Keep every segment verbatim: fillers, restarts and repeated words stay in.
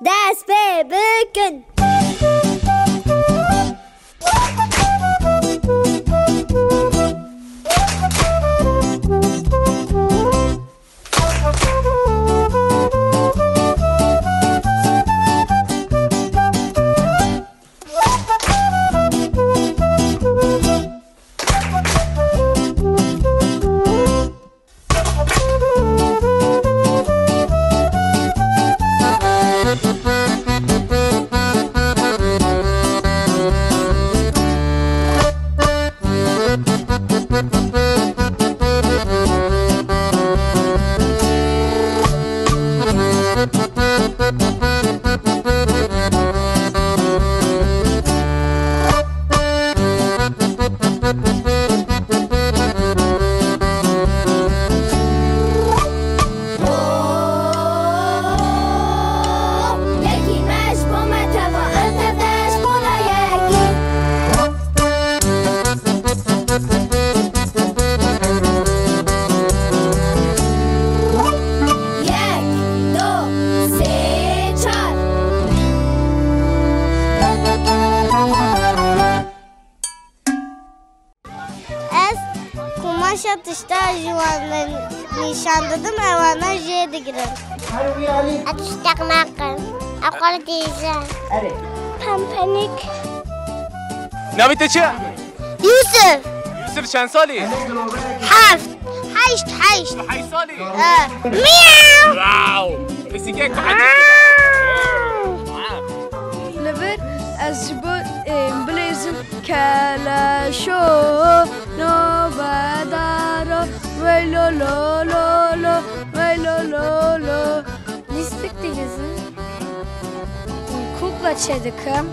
Dest pê bikin. Yekî me ji bo me teva, em tev de ji bo me yekî. Yek, du, sê, çar. Ez qumaşa tişta ji wan re nîşan didim, ewana jê digirin. Ez tiştek nakim. Ew xwe dîze. Pempenik. Navê te çi ye? Yusuf. Yusuf çend salî? Heft. Heşt, heşt. Heşt salî? He. Miau. Wow. Pisîkek bi heşt. Li vir ez ji bo, ê, bilêzim. Keleşo, nobedaro, veylo lo lo lo, veylo lo lo. Lîstik dilîzim. Kukla çêdikim.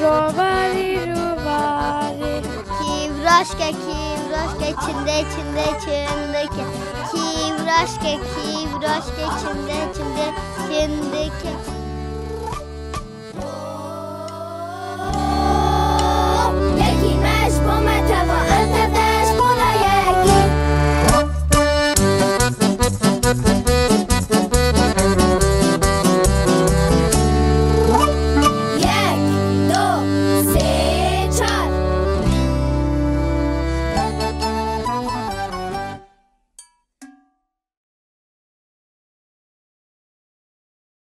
Robarî, robarî. Kîvraşke, kîvraşke, çinde, çinde, çindike. Kîvraşke, kîvraşke, çinde, çinde, çindike.